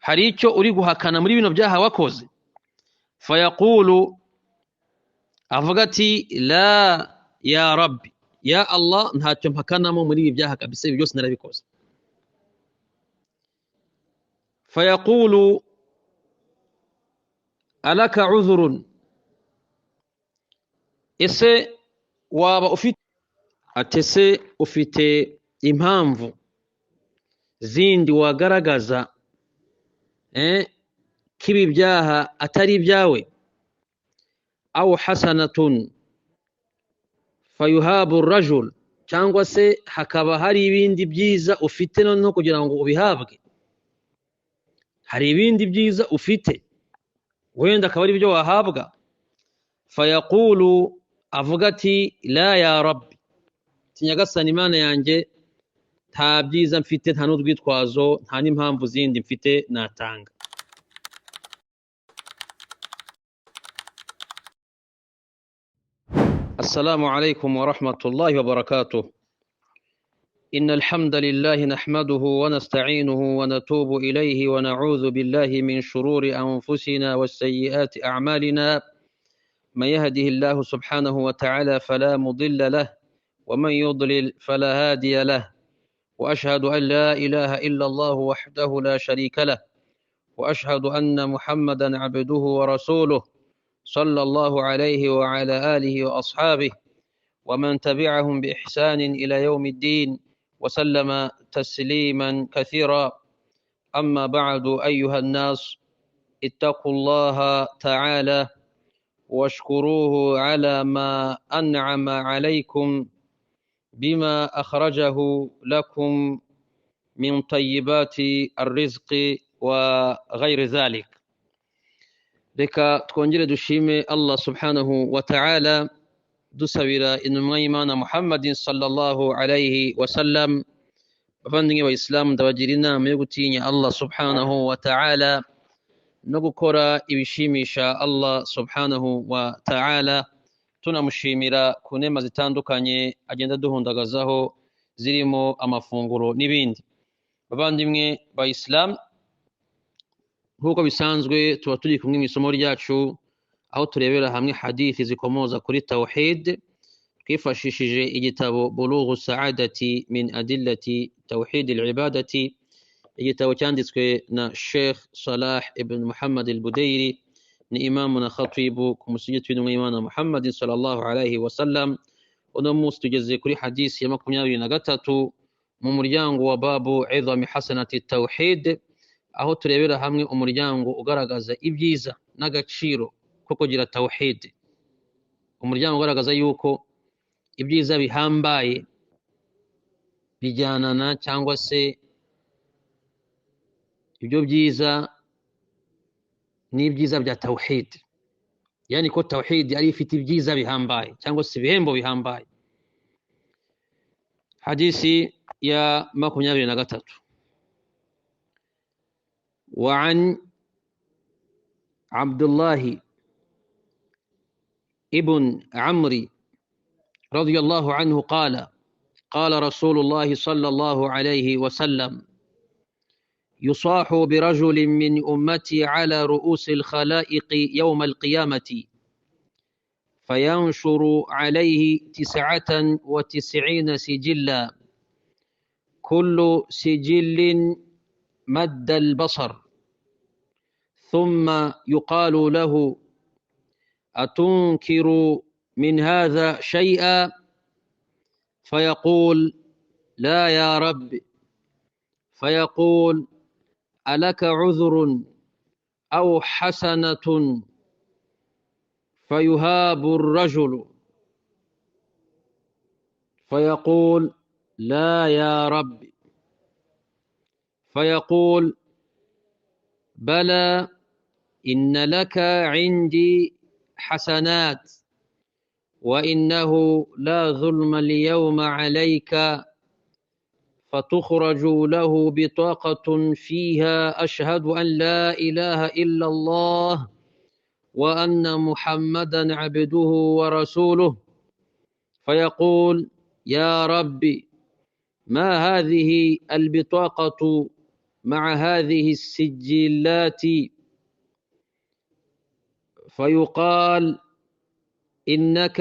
Hari icyo uri guhakana muri bino byaha wakoze? Fayaqulu, avuga ati la ya Rabbi, ya Allah, ntacyo mpakanamo muri ibi byaha kabisa, ibi byose narabikoze. Fayaqulu alaka udhrun, ese waba ufite, atese ufite impamvu zindi wagaragaza k'ibi byaha atari ibyawe? Au hasanatun fayuhabu rajul, cyangwa se hakaba hari ibindi byiza ufite noneho kugira ngo ubihabwe. Hari ibindi byiza ufite wenda akaba ari byo wahabwa. Fayaqulu, avuga ati la ya Rabbi, Nyagasani Imana yanjye, nta byiza mfite, nta n'urwitwazo, nta n'impamvu zindi mfite natanga. Assalamu alaykum wa rahmatullahi wa barakatuh. إن الحمد لله نحمده ونستعينه ونتوب إليه ونعوذ بالله من شرور أنفسنا والسيئات أعمالنا، من يهده الله سبحانه وتعالى فلا مضل له ومن يضلل فلا هادي له، وأشهد أن لا إله إلا الله وحده لا شريك له، وأشهد أن محمدا عبده ورسوله صلى الله عليه وعلى آله وأصحابه ومن تبعهم بإحسان إلى يوم الدين وسلم تسليما كثيرا. أما بعد، أيها الناس، اتقوا الله تعالى واشكروه على ما أنعم عليكم بما أخرجه لكم من طيبات الرزق وغير ذلك. Reka twongere dushime Allah subhanahu wa ta'ala, dusabira intumwa y'Imana Muhammadin sallallahu alayhi wa sallam. Bavandimwe ba Isilamu, ndabagira inama yo gutinya Allah subhanahu wa ta'ala no gukora ibishimisha Allah subhanahu wa ta'ala, tunamushimira ku nema zitandukanye agenda duhundagazaho, zirimo amafunguro n'ibindi. Bavandimwe ba Isilamu, nk'uko bisanzwe tuba turi kumwe mu isomo ryacu, aho turebera hamwe hadithi zikomoza kuri tawhid, twifashishije igitabo Bulughu Saadati min Adillati Tawhid al-Ibadati, igitabo cyanditswe na Sheikh Salah ibn Muhammad al-Budairi, ni imamu na khatibu ku musigiti w'intumwa y'Imana Muhammad sallallahu alayhi wa sallam. Uno munsi tugeze kuri hadisi ya 23 mu muryango wa babu idhami hasanati tawhid, aho turebera hamwe umuryango ugaragaza ibyiza n'agaciro ko kugira tawhid, umuryango ugaragaza yuko ibyiza bihambaye bijyanana cyangwa se ibyo byiza n'ibyiza bya tawhid, yani ko tawhid ari ifite ibyiza bihambaye cyangwa se ibihembo bihambaye. Hadisi ya 23. وعن عبد الله ابن عمرو رضي الله عنه قال: قال رسول الله صلى الله عليه وسلم: يصاح برجل من أمتي على رؤوس الخلائق يوم القيامة فينشر عليه 99 سجلا، كل سجل مد البصر، ثم يقال له: أتنكر من هذا شيئا؟ فيقول: لا يا رب. فيقول: ألك عذر أو حسنة؟ فيهاب الرجل فيقول: لا يا رب. فيقول: بلى، إن لك عندي حسنات، وإنه لا ظلم اليوم عليك. فتخرج له بطاقة فيها أشهد أن لا إله إلا الله وأن محمدا عبده ورسوله. فيقول: يا رب، ما هذه البطاقة؟ مع هذه السجلات فيقال إنك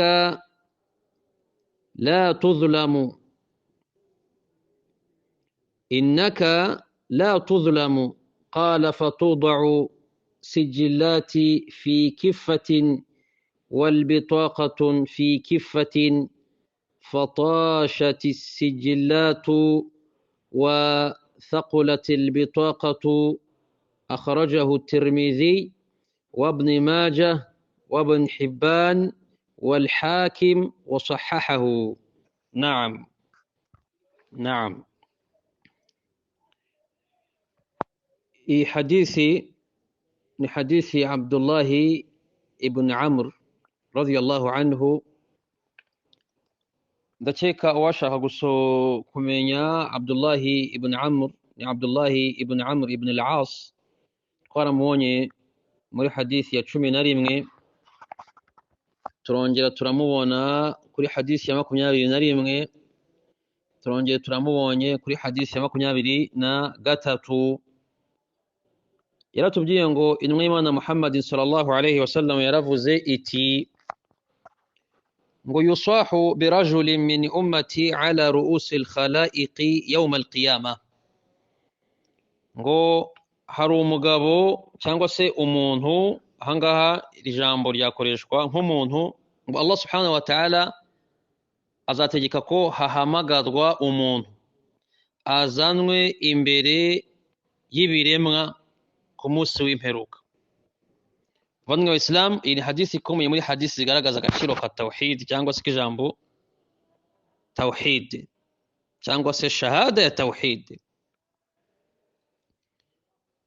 لا تظلم، إنك لا تظلم. قال فتوضع سجلات في كفة والبطاقة في كفة، فطاشت السجلات وثقلت البطاقة. أخرجه الترمذي وابن ماجه وابن حبان والحاكم وصححه. نعم نعم. إي حديثي لحديث عبد الله ibn Amr radiyallahu anhu. Ndakeka uwashaka kumenya Abdullahi ibn Amr ni Abdullahi ibn Amr ibn al-As, twaramubonye muri hadithi ya 11, turongera turamubona kuri hadithi ya 21, turongera turamubonye kuri hadithi ya 23. Yaratubwiye ngo intumwa y'Imana Muhammad sallallahu alayhi wasallam yaravuze iti ngo yusahu birajulin min ummati ala ru'usi al-khalaiqi yawm al-qiyamah, ngo hari umugabo cyangwa se umuntu, ahangaha ijambo ryakoreshwa nk'umuntu, ngo Allah subhanahu wa ta'ala azategeka ko hahamagarwa umuntu azanwe imbere y'ibiremwa ku munsi w'imperuka. Bavandimwe ba Islam, iyi hadisi ikomeye muri hadisi zigaragaza agaciro ka tawhid cyangwa se ijambo tawhid cyangwa se shahada ya tawhid.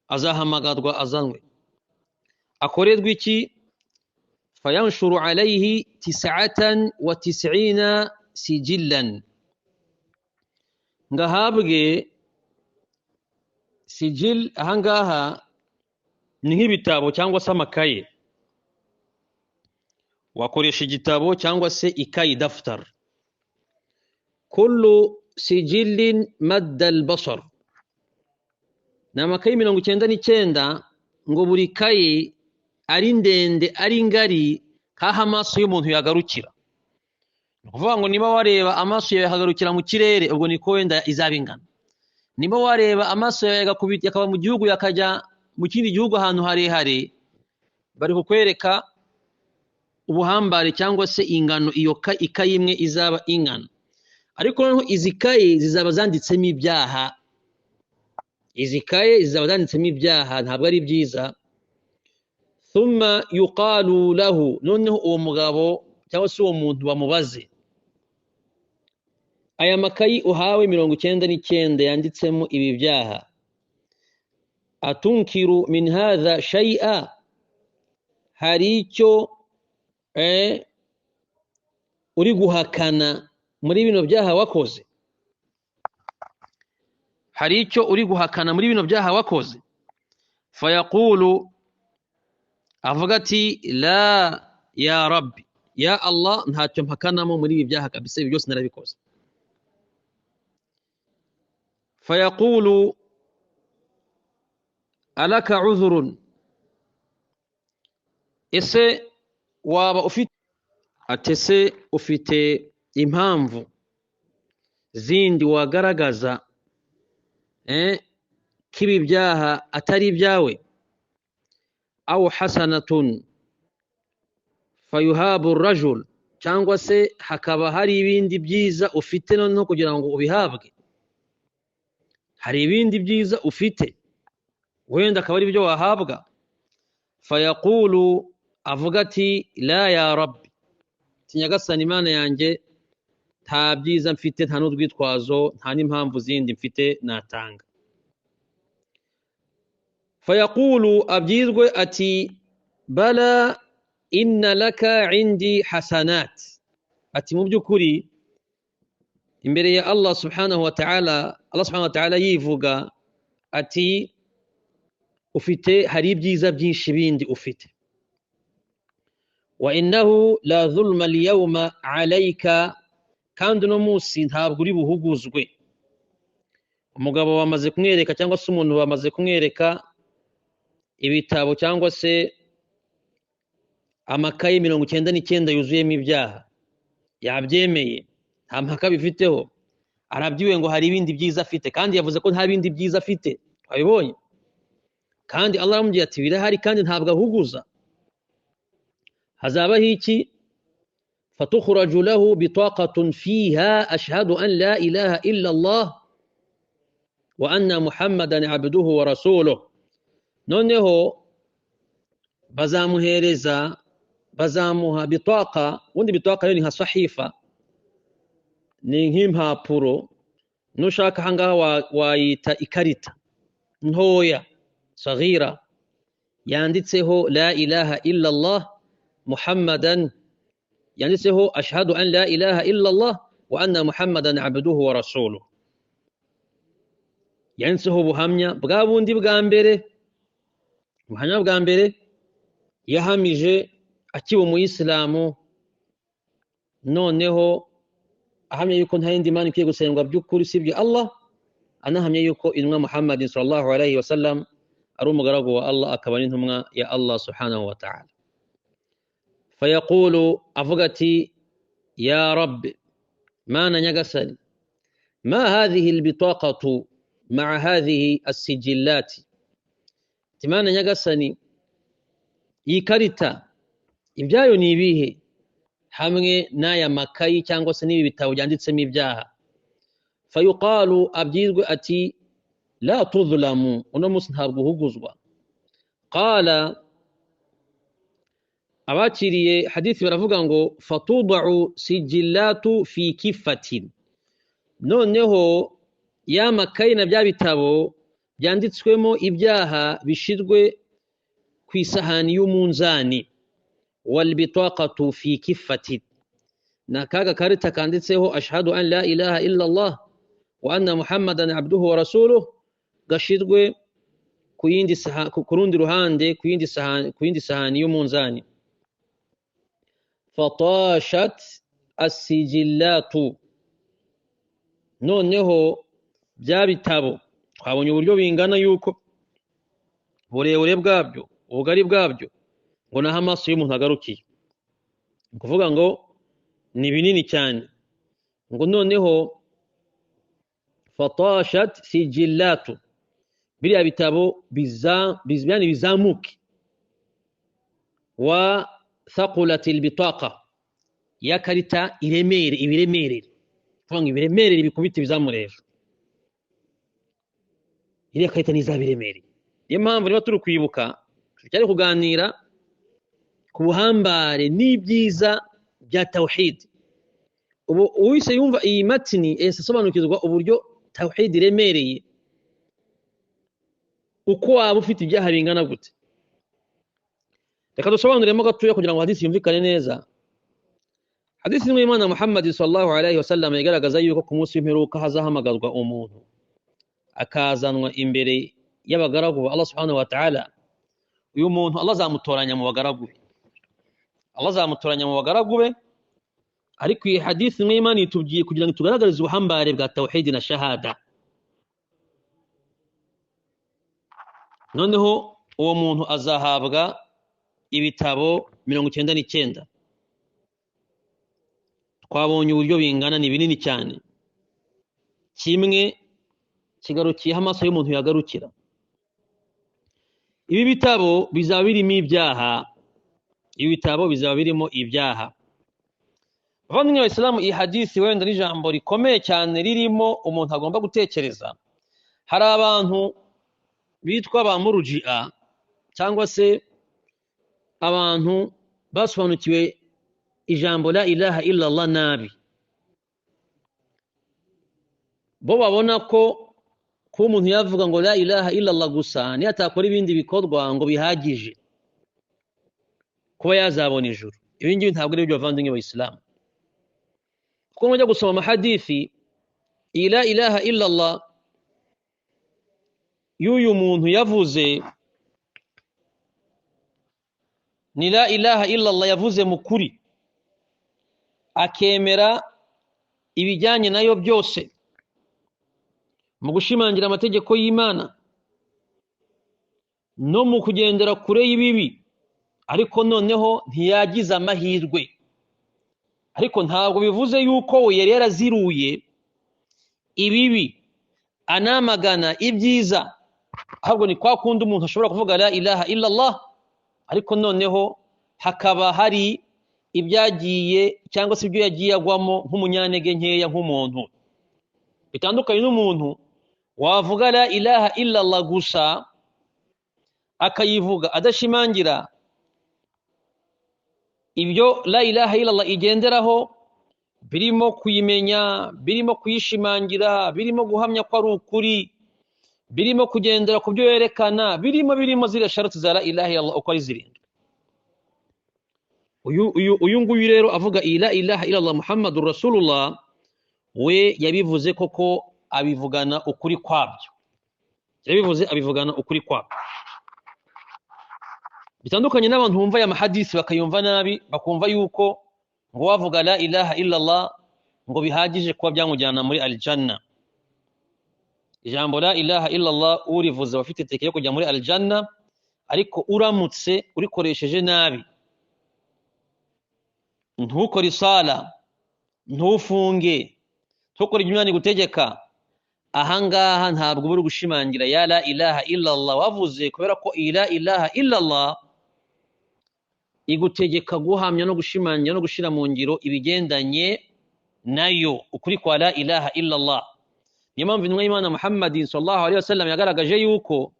Azahamagarwa azanwe akorerwa iki? Fayanshuru alayhi 99 sijillan, ngahabwe sijil. Ahangaha ni nk'ibitabo cyangwa se amakaye, wakoresha igitabo cyangwa se ikayi, daftar. Kullu sijillin madda al-basar, ni amakayi 99, ngo buri kayi ari ndende ari ngari kaha amaso y'umuntu yagarukira. Ni ukuvuga ngo niba wareba amaso yawe akagarukira mu kirere, ubwo niko wenda izaba ingana. Niba wareba amaso yawe yakaba mu gihugu yakajya mu kindi gihugu ahantu harehare, bari kukwereka ubuhambare cyangwa se ingano iyo ikayi imwe izaba ingana. Ariko noneho izi kayi zizaba zanditsemo ibyaha, izi kayi zizaba zanditsemo ibyaha, ntabwo ari byiza. Thumma yuqalu lahu, noneho uwo mugabo cyangwa se uwo muntu bamubaze, aya makayi uhawe 99 yanditsemo ibi byaha, atunkiru min hadha shay'a, hari icyo uri guhakana muri bino byaha wakoze? Hari icyo uri guhakana muri bino byaha wakoze? Fayaqulu, avuga ati la ya rabbi, ya Allah, ntacyo mpakanamo muri ibi byaha kabisa, ibi byose narabikoze. Fayaqulu alaka udhurun, ese waba ufite, atese ufite impamvu zindi wagaragaza kibi byaha atari ibyawe? Au hasanatun fayuhabu rajul, cyangwa se hakaba hari ibindi byiza ufite noneho kugira ngo ubihabwe, hari ibindi byiza ufite wenda akaba ari byo wahabwa. Fayaqulu, avuga ati la ya rabbi, Nyagasani Imana yanjye, nta byiza mfite, nta n'urwitwazo, nta n'impamvu zindi mfite natanga. Fayaqulu, abyirwe ati bala inna laka indi hasanat, ati mu by'ukuri imbere ya Allah subhanahu wa ta'ala, Allah subhanahu wa ta'ala yivuga ati ufite, hari ibyiza byinshi bindi ufite. Wa innahu la dhulma al-yawma alayka, kandi uno munsi ntabwo uri buhuguzwe. Umugabo bamaze kumwereka cyangwa se umuntu bamaze kumwereka ibitabo cyangwa se amakayi 99 yuzuyemo ibyaha, yabyemeye, nta mpaka bifiteho, arabyiwe ngo hari ibindi byiza afite, kandi yavuze ko nta bindi byiza afite, twabibonye. Kandi Allah aramubwiye ati birahari kandi ntabwo ahuguza. Hazabaho iki? Fatukhraju lahu bitaqatun fiha ashhadu an la ilaha illa Allah wa anna Muhammadan abduhu wa rasuluhu. Noneho bazamuhereza, bazamuha bitaqa. Ubundi bitaqa yo ni nka sahifa, ni nk'impapuro, nushaka ahangaha wayita ikarita ntoya saghira, yanditseho la ilaha illa Allah Muhammadan, yanditseho ashhadu an la ilaha illa Allah wa anna Muhammadan abduhu wa rasuluhu, yanditseho ubuhamya bwa bundi bwa mbere, ubuhamya bwa mbere yahamije akiba umuyisilamu, noneho ahamya yuko nta yindi mana ikwiye gusengwa by'ukuri usibye Allah, anahamya yuko intumwa Muhammad sallallahu alayhi wasallam ari umugaragu wa Allah akaba n'intumwa ya Allah subhanahu wa ta'ala. Fayaqulu, avuga ati ya Rabbi, mana nyagasani, ma hadhihi albitaqatu ma'a hadhihi as-sijillati, mana nyagasani, iyi karita ibyayo ni ibihe hamwe n'aya makayi cyangwa se n'ibi bitabo byanditsemo ibyaha? Fayuqalu, abyirwe ati la tudhlamu, uno munsi ntabwo uhuguzwa. Qala, abakiriye hadithi baravuga ngo fatudau sijillatu fi kifatin, noneho ya makayi na bya bitabo byanditswemo ibyaha bishirwe ku isahani y'umunzani, wal bitaqatu fi kifatin, na kaga karita kanditseho ashhadu an la ilaha illa Allah wa anna Muhammadan abduhu wa rasuluhu gashirwe ku yindi ku rundi ruhande, ku yindi sahani y'umunzani. Fatashat as-sijillatu, noneho bya bitabo twabonye uburyo bingana yuko burebure bwabyo, ubugari bwabyo, ngo naho amaso y'umuntu agarukiye, ni ukuvuga ngo ni binini cyane. Ngo noneho fatashat sijillatu, biriya bitabo bizamuke, wa thaqulat albitaqa, ya karita iremere, ibiremerere, kuvuga ngo ibiremerere bikubita bizamure hejuru, iriya karita ntizabiremereye. Niyo mpamvu niba turi kwibuka cyari kuganira ku buhambare n'ibyiza bya tawhid, ubu uwise yumva iyi matini ese asobanukirwa uburyo tawhid iremereye, uko waba ufite ibyaha bingana gute. Reka dusobanuremo gatoya kugira ngo hadisi yumvikane neza. Hadisi imwe y'Imana Muhammad sallallahu alayhi wasallam igaragaza yuko ku munsi w'imperuka hazahamagazwa umuntu akazanwa imbere y'abagaragu ba Allah subhanahu wa ta'ala. Uyu muntu Allah azamutoranya mu bagaragu be, Allah azamutoranya mu bagaragu be. Ariko iyi hadisi imwe y'Imana itubwiye kugira ngo tugaragarize ubuhambare bwa tawhid na shahada. Noneho uwo muntu azahabwa ibitabo 99. Twabonye uburyo bingana, ni binini cyane, kimwe kigarukiyeho amaso y'umuntu yagarukira. Ibi bitabo bizaba birimo ibyaha, ibi bitabo bizaba birimo ibyaha. Bavandimwe b'Abayisilamu, iyi hadisi wenda ni ijambo rikomeye cyane ririmo umuntu agomba gutekereza. Hari abantu bitwa ba murujia cyangwa se abantu basobanukiwe ijambo la ilaha illa Allah nabi, bo babona ko kuba umuntu yavuga ngo la ilaha illa Allah gusa niyo atakora ibindi bikorwa ngo bihagije kuba yazabona ijuru. Ibi ngibi ntabwo ari byo bavandimwe b'Abayisilamu, kuko mujya gusoma amahadithi, iyi la ilaha illa Allah y'uyu muntu yavuze ni la ilaha illa Allah yavuze mu kuri, akemera ibijyanye nayo byose. mu gushimangira amategeko y'Imana no mu kugendera kure y'ibibi, ariko noneho ntiyagize amahirwe. Ariko ntabwo bivuze yuko we yari yaraziruye ibibi anamagana ibyiza, ahubwo ni kwa kundi umuntu ashobora kuvuga la ilaha illallah, ariko noneho hakaba hari ibyagiye cyangwa se ibyo yagiye agwamo nk'umunyantege nkeya, nk'umuntu. Bitandukanye n'umuntu wavuga la ilaha illallah gusa akayivuga adashimangira ibyo la ilaha illallah igenderaho, birimo kuyimenya, birimo kuyishimangira, birimo guhamya ko ari ukuri, birimo kugendera ku byo yerekana, birimo ziriya sharuti za la ilaha illallah uko ari zirindwi. Uyu nguyu rero avuga la ilaha illallah Muhammadur Rasulullah, we yabivuze koko abivugana ukuri kwabyo, yabivuze abivugana ukuri kwabyo. Bitandukanye n'abantu bumva aya mahadisi bakayumva nabi, bakumva yuko ngo wavuga la ilaha illallah ngo bihagije kuba byamujyana muri aljanna. Ijambo la ilaha illallah urivuze abafite itike yo kujya muri aljanna, ariko uramutse urikoresheje nabi, ntukore isala, ntufunge, ntukore ibyo Imana igutegeka, ahangaha ntabwo uri gushimangira ya la ilaha illallah wavuze, kubera ko la ilaha illallah igutegeka guhamya no gushimangira no gushira mu ngiro ibigendanye nayo, ukuri kwa la ilaha illallah. Niyo mpamvu intumwa y'Imana Muhammad sallallahu alaihi wasallam yagaragaje yuko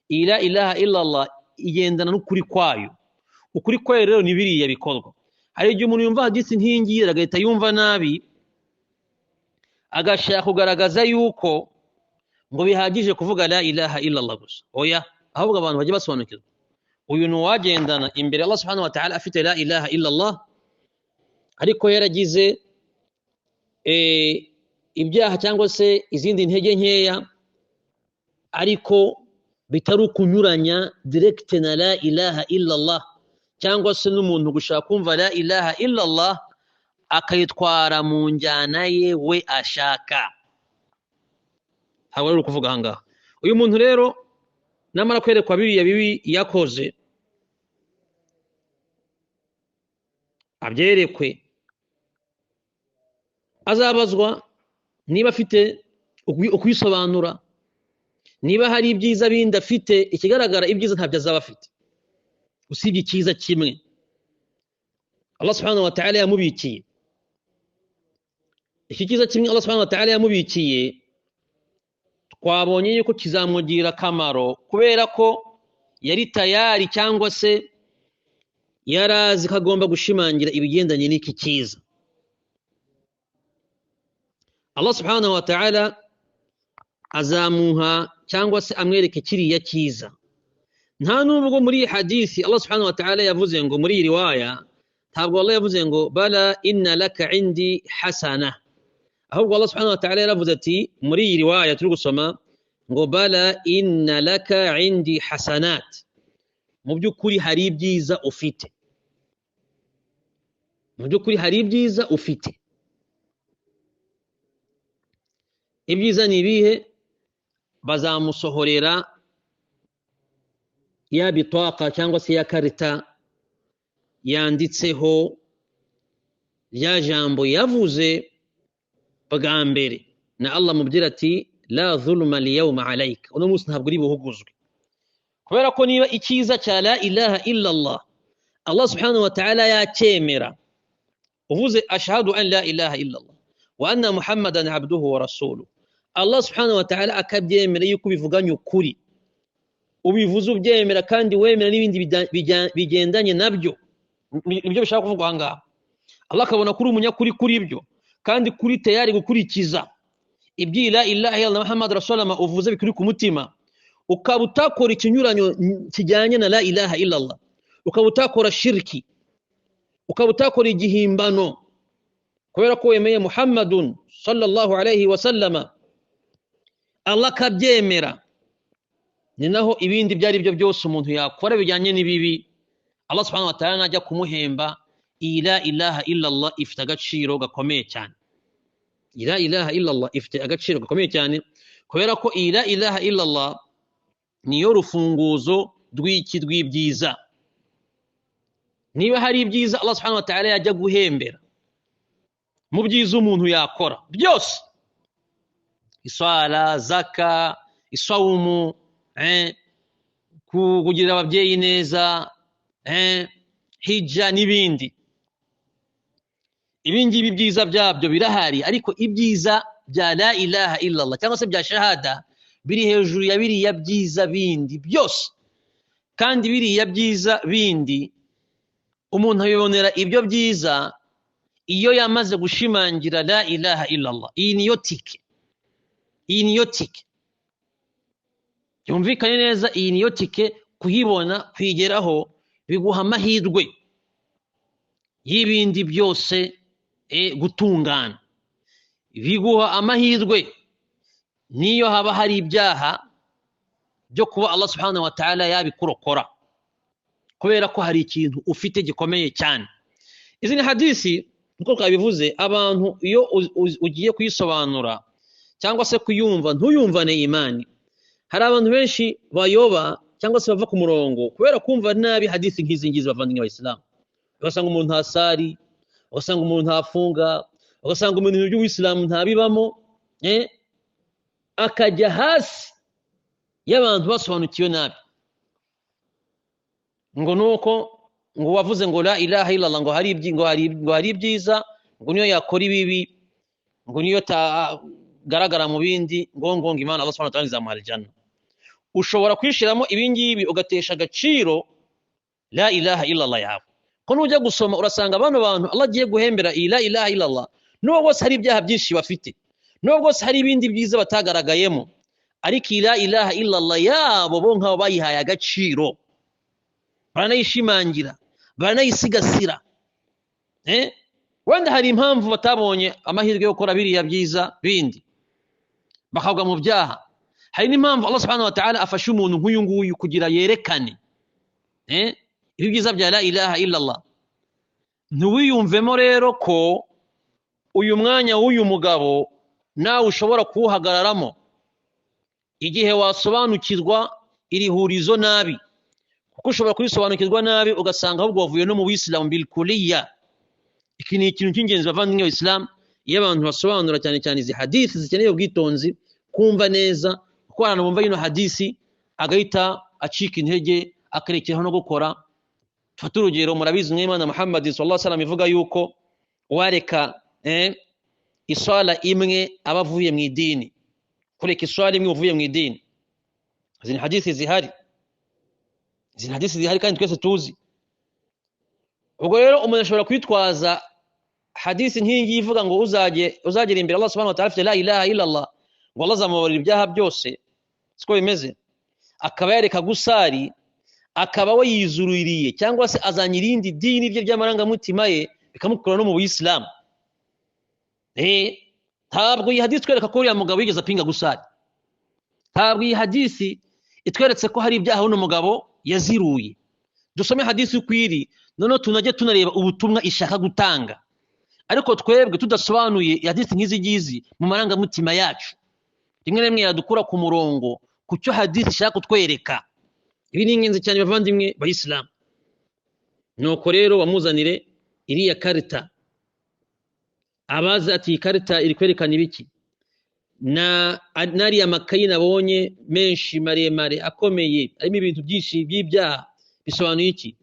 la ilaha illallah igendana n'ukuri kwayo. Ukuri kwayo rero ni biriya bikorwa. Hari igihe umuntu yumva hadisi nk'ingiyi agahita yumva nabi, agashaka kugaragaza yuko ngo bihagije kuvuga la ilaha illallah gusa. Oya, ahubwo abantu bajye basobanukirwa. Uyu ni uwagendana imbere Allah subhanahu wa ta'ala afite la ilaha illallah, ariko yaragize ibyaha cyangwa se izindi ntege nkeya, ariko bitari ukunyuranya direct na la ilaha illallah, cyangwa se n'umuntu gushaka kumva la ilaha illallah akayitwara mu njyana ye we ashaka. Ntabwo ari ukuvuga ahangaha. Uyu muntu rero namara kwerekwa biriya bibi yakoze, abyerekwe, azabazwa niba afite ukwisobanura, niba hari ibyiza bindi afite. Ikigaragara ibyiza ntabyo azaba afite usibye icyiza kimwe Allah subhanahu wa ta'ala yamubikiye. Iki cyiza kimwe Allah subhanahu wa ta'ala yamubikiye twabonye yuko kizamugira akamaro, kubera ko yari tayari cyangwa se yarazi ko agomba gushimangira ibigendanye n'iki cyiza. Allah subhanahu wa ta'ala azamuha cyangwa se amwereke kiriya cyiza. Nta nubwo muri iyi hadisi Allah subhanahu wa ta'ala yavuze ngo, muri iyi riwaya ntabwo Allah yavuze ngo bala inna laka indi hasana, ahubwo Allah subhanahu wa ta'ala yaravuze ati muri iyi riwaya turi gusoma ngo bala inna laka indi hasanat, mu by'ukuri hari ibyiza ufite, mu by'ukuri hari ibyiza ufite. Ibyiza ni ibihe? Bazamusohorera ya bitwaka cyangwa se ya karita yanditseho rya jambo yavuze bwa mbere, na Allah mubwira ati la dhulma liyawma alayka, uno munsi ntabwo uri buhuguzwe. Kubera ko niba icyiza cya la ilaha illallah Allah subhanahu wa ta'ala yacyemera, uvuze ashhadu an la ilaha illallah wa anna muhammadan abduhu wa rasuluhu, Allah subhanahu wa ta'ala akabyemera yuko ubivuganye ukuri, ubivuze ubyemera kandi wemera n'ibindi bigendanye nabyo, nibyo bishaka kuvugwa aha ngaha. Allah akabona kuri umunyakuri kuri ibyo, kandi kuri tayari gukurikiza ibyo la ilaha illallah Muhammad rasulullah uvuze bikuri ku mutima, ukaba utakora ikinyuranyo kijyanye na la ilaha illallah, ukaba utakora shirki, ukaba utakora igihimbano, kubera ko wemeye Muhammadun sallallahu alayhi wa sallama, Allah akabyemera. Ni naho ibindi byari byo byose umuntu yakora bijyanye n'ibibi, Allah subhanahu wa ta'ala najya kumuhemba. La ilaha illallah ifite agaciro gakomeye cyane, la ilaha illallah ifite agaciro gakomeye cyane, Kubera ko iyi la ilaha illallah niyo rufunguzo rw'iki, rw'ibyiza. Niba hari ibyiza Allah subhanahu wa ta'ala yajya guhembera mu byiza umuntu yakora byose, iswala, zaka, isawumu, kugirira ababyeyi neza, hijja n'ibindi, ibi ngibi ibyiza byabyo birahari. Ariko ibyiza bya la ilaha illallah cyangwa se bya shahada biri hejuru ya biriya byiza bindi byose. Kandi biriya byiza bindi umuntu abibonera ibyo byiza iyo yamaze gushimangira la ilaha illallah. Iyi niyo tike, iyi niyo tike, yumvikane neza, iyi niyo tike. Kuyibona, kuyigeraho biguha amahirwe y'ibindi byose gutungana, biguha amahirwe niyo haba hari ibyaha byo kuba Allah subhanahu wa ta'ala yabikurokora, kubera ko hari ikintu ufite gikomeye cyane. Izi ni hadisi nkuko twabivuze, abantu iyo ugiye kuyisobanura cyangwa se kuyumva ntuyumvane imani. Hari abantu benshi bayoba cyangwa se bava ku murongo kubera kumva nabi hadisi nk'izi ngizi. Bavandimwe b'Abayisilamu, ugasanga umuntu ntasari, ugasanga umuntu ntafunga, ugasanga umuntu ibintu by'ubuyisilamu ntabibamo, akajya hasi y'abantu basobanukiwe nabi, ngo nuko ngo wavuze ngo la ilaha illallah, ngo hari ngo hari ibyiza, ngo niyo yakora ibibi, ngo niyo tagaragara mu bindi, ngo ngo Imana Allah subhanahu wa ta'ala izamuha aljanna. Ushobora kwishiramo ibi ngibi ugatesha agaciro la ilaha illallah yawe. Ko nujya gusoma urasanga bano bantu Allah agiye guhembera iyi la ilaha illallah, nubwo bose hari ibyaha byinshi bafite, nubwo bose hari ibindi byiza batagaragayemo, ariko iyi la ilaha illallah yabo bo nk'abo bayihaye agaciro, baranayishimangira, baranayisigasira. Wenda hari impamvu batabonye amahirwe yo gukora biriya byiza bindi, bakagwa mu byaha. Hari n'impamvu Allah subhanahu wa ta'ala afasha umuntu nk'uyu nguyu kugira yerekane ibi byiza bya la ilaha illallah. Ntiwiyumvemo rero ko uyu mwanya w'uyu mugabo nawe ushobora kuwuhagararamo igihe wasobanukirwa iri hurizo nabi, kuko ushobora kurisobanukirwa nabi ugasanga ahubwo wavuye no mu buyisilamu bilkuliya. Iki ni ikintu cy'ingenzi bavandimwe b'Abayisilamu, iyo abantu basobanura cyane cyane izi hadisi zikeneye ubwitonzi, kumva neza, kuko abantu bumva ino hadisi agahita acika intege akarekeraho no gukora. Tufate urugero, murabizi mw'Imana Muhammad sallallahu alaihi wasallam ivuga yuko wareka iswala imwe aba avuye mu idini, kureka iswala imwe uvuye mu idini. Izi ni hadisi zihari, izi ni hadisi zihari kandi twese tuzi. Ubwo rero umuntu ashobora kwitwaza hadisi nk'iyi ngiyi ivuga ngo uzagera imbere Allah subhanahu wa ta'ala afite la ilaha illallah, ngo Allah azamubabarira ibyaha byose, siko bimeze, akaba yareka gusari, akaba we yizuririye cyangwa se azanye irindi dini rye ry'amarangamutima ye bikamukura no mu buyisilamu. Ntabwo iyi hadisi itwereka ko uriya mugabo yigeze apinga gusari, ntabwo iyi hadisi itweretse ko hari ibyaha uno mugabo yaziruye. Dusome hadisi uko iri, noneho tunajye tunareba ubutumwa ishaka gutanga, ariko twebwe tudasobanuye hadisi nk'izi ngizi mu marangamutima yacu, rimwe na rimwe yadukura ku murongo ku cyo hadisi ishaka kutwereka. Ibi ni ingenzi cyane bavandimwe bayisilamu. Nuko rero wamuzanire iriya karita, abaza ati iyi karita iri kwerekana ibiki? Na nariya makayi nabonye menshi maremare akomeye arimo ibintu byinshi by'ibyaha, bisobanuye iki?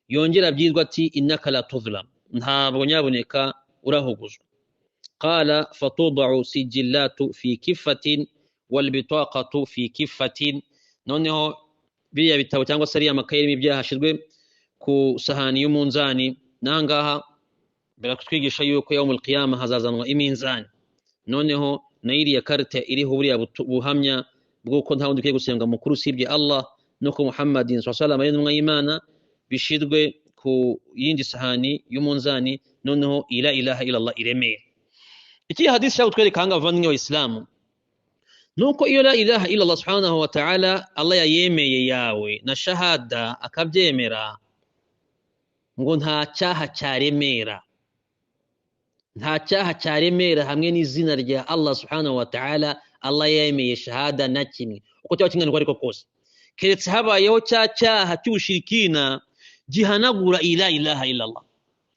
Yongera abyirwa ati innaka la tuzlam, ntabwo nyaboneka urahuguzwa. Qala fatudau sijillatu fi kifatin wal bitaqatu fi kifatin. Noneho biriya bitabo cyangwa se ariya makayi arimo ibyaha ashyirwe ku sahani y'umunzani. Nangaha baratwigisha yuko yaumul qiyama hazazanwa iminzani. Noneho na iriya karita iriho buriya buhamya bw'uko nta wundi ukwiye gusenga mukuru usibye Allah, nuko Muhammadin sallallahu alaihi wasallam ari intumwa y'Imana, bishirwe ku yindi sahani y'umunzani. Noneho ila ilaha illallah iremeye. Iki hadisi cyangwa twereka hanga bavandimwe b'Abayisilamu, nuko iyo la ilaha illallah subhanahu wa ta'ala Allah yayemeye yawe na shahada akabyemera, ngo nta cyaha cyaremera, nta cyaha cyaremera hamwe n'izina rya Allah subhanahu wa ta'ala Allah yemeye shahada na kimwe uko cyaba kingana ariko kose, keretse habayeho cya cyaha cy'ubushirikina gihanagura la ilaha illallah.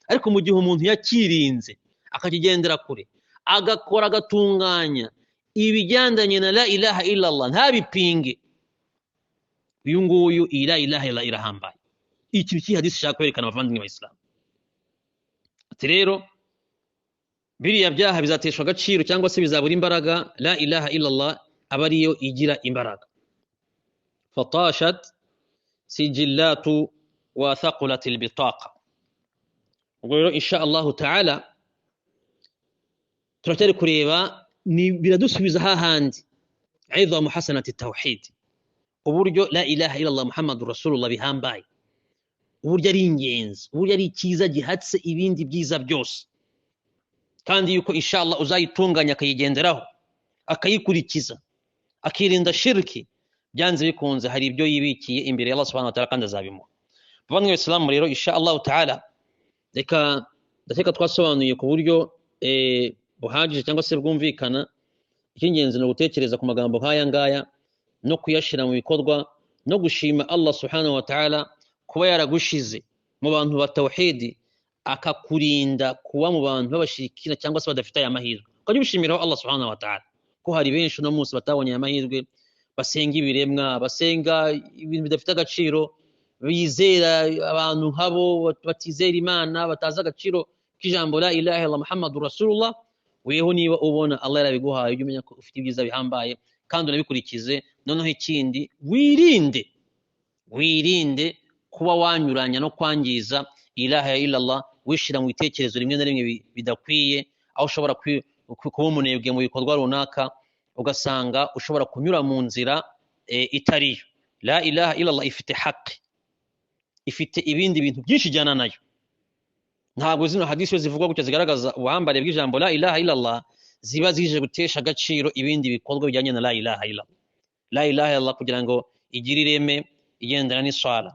Ariko mu gihe umuntu yakirinze akakigendera kure, agakora agatunganya ibigendanye na la ilaha illallah ntabipinge, uyu nguyu la ilaha illallah irahambaye. Iki ki hadisi ishaka kwerekana abavandimwe b'Abayisilamu. Ati rero biriya byaha bizateshwa agaciro cyangwa se bizabura imbaraga, la ilaha illallah aba ariyo igira imbaraga. Fatashat sijillatu wa thaqulat albitaqa. Ubwo rero insha Allahu ta'ala turacyari kureba, ni biradusubiza hahandi idhamu hasanati tawhid, uburyo la ilaha illallah Muhammadur Rasulullah bihambaye, uburyo ari ingenzi, uburyo ari icyiza gihatse ibindi byiza byose, kandi yuko inshallah uzayitunganya akayigenderaho akayikurikiza akirinda shirki, byanze bikunze hari ibyo yibikiye imbere ya Allah subhanahu wa ta'ala kandi azabimuha. Bavandimwe b'Islamu rero insha Allah ta'ala reka ndakeka twasobanuye ku buryo buhagije cyangwa se bwumvikana. Icy'ingenzi ni ugutekereza ku magambo nk'aya ngaya no kuyashyira mu bikorwa no gushima Allah subhanahu wa ta'ala kuba yaragushize mu bantu ba tawhidi, akakurinda kuba mu bantu b'abashirikina cyangwa se badafite aya mahirwe. Ukajya ubishimiraho Allah subhanahu wa ta'ala ko hari benshi uno munsi batabonye aya mahirwe, basenga ibiremwa, basenga ibintu bidafite agaciro, bizera abantu nkabo batizera Imana, batazi agaciro k'ijambo la ilaha illallah Muhammadur Rasulullah. Weho niba ubona Allah yarabiguhaye, ujye umenya ko ufite ibyiza bihambaye kandi unabikurikize. Noneho ikindi, wirinde kuba wanyuranya no kwangiza ilaha illallah, wishira mu bitekerezo rimwe na rimwe bidakwiye, aho ushobora kuba umunebwe mu bikorwa runaka, ugasanga ushobora kunyura mu nzira itariyo. La ilaha illallah ifite haki, ifite ibindi bintu byinshi ijyana nayo. Ntabwo zino hadisi zivugwa gutya zigaragaza ubuhambare bw'ijambo la ilaha illallah ziba zije gutesha agaciro ibindi bikorwa bijyanye na la ilaha illallah. La ilaha illallah kugira ngo igire ireme, igendana n'iswala,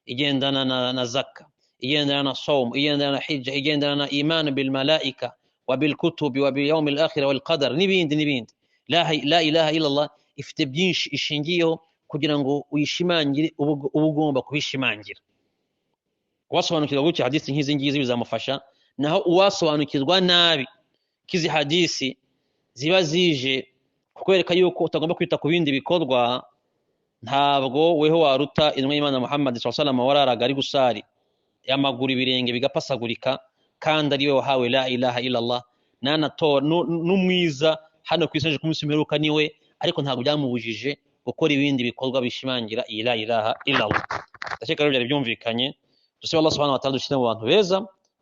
igendana na zaka, igendana na saum, igendana na hijja, igendana na iman bil malaika wa bil kutubi wa bil yawmil akhir wal qadar n'ibindi n'ibindi. La ilaha illallah ifite byinshi ishingiyeho kugira ngo uyishimangire, uba ugomba kubishimangira. Uwasobanukirwa gutya hadisi nk'izi ngizi bizamufasha, naho uwasobanukirwa nabi kizi hadisi ziba zije kukwereka yuko utagomba kwita ku bindi bikorwa, ntabwo weho waruta intumwa y'Imana Muhammad sallallahu alaihi wasallam wararaga ari gusari amaguru ibirenge bigapasagurika, kandi ari we wahawe la ilaha illallah, nanatora n'umwiza hano ku isi ku munsi w'imperuka niwe, ariko ntabwo byamubujije gukora ibindi bikorwa bishimangira iyi la ilaha illallah. Ndakeka rero byari byumvikanye. Dusaba Allah subhanahu wa ta'ala dushyire mu bantu beza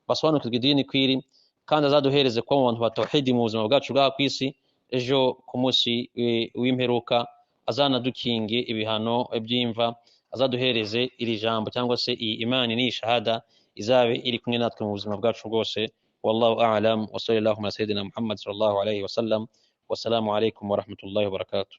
basobanukirwa idini kwiri, kandi azaduhereze kuba mu bantu ba tawhidi mu buzima bwacu bwa ku isi, ejo ku munsi w'imperuka azanadukinge ibihano by'imva, azaduhereze iri jambo cyangwa se iyi imani n'iyi shahada izabe iri kumwe natwe mu buzima bwacu bwose. Wallahu a'lam wa sallallahu ala sayyidina Muhammad sallallahu alayhi wa sallam. Wassalamu alaykum wa rahmatullahi wa barakatuh.